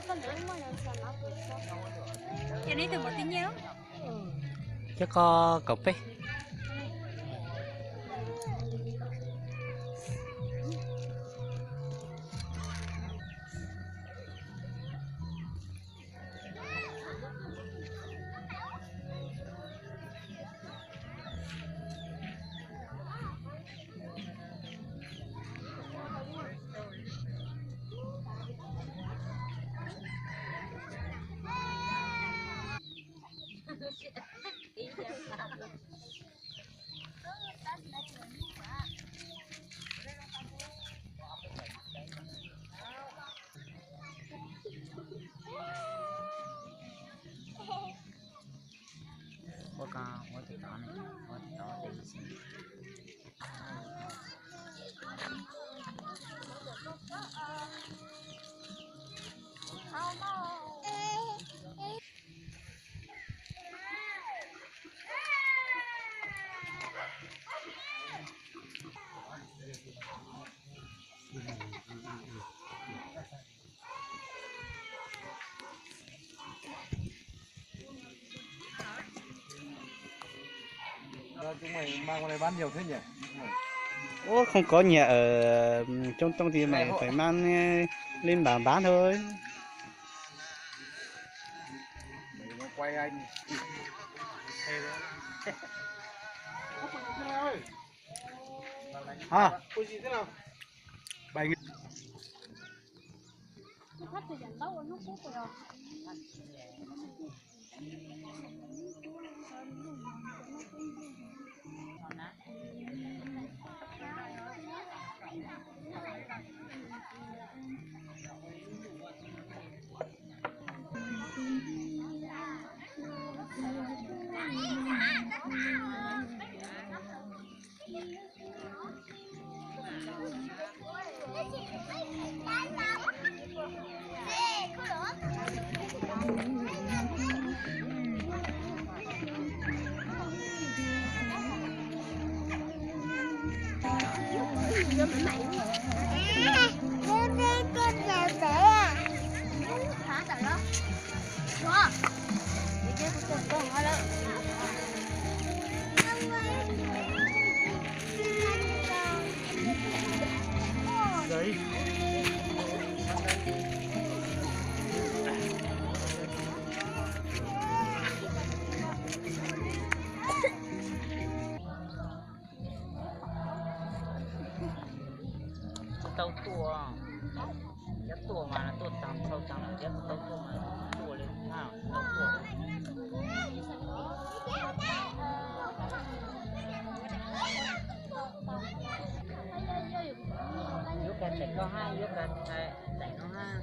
Ces neb tus npaum twj nyiaj? Coj koj kaum peb. Ua ko, ua tim tod ne, ua tim tod tes xwb. Ua không có nhà ở, trống trống thì mày phải mang lên bản bán thôi. Hả? Tsis tau tuaj, cov tuaj mas tuaj tag thau tag lawm, cov tsis tau tuaj mas tuaj li na, tsis tau tuaj. Yuav kag daim koj hab, yuav kag daim no hab.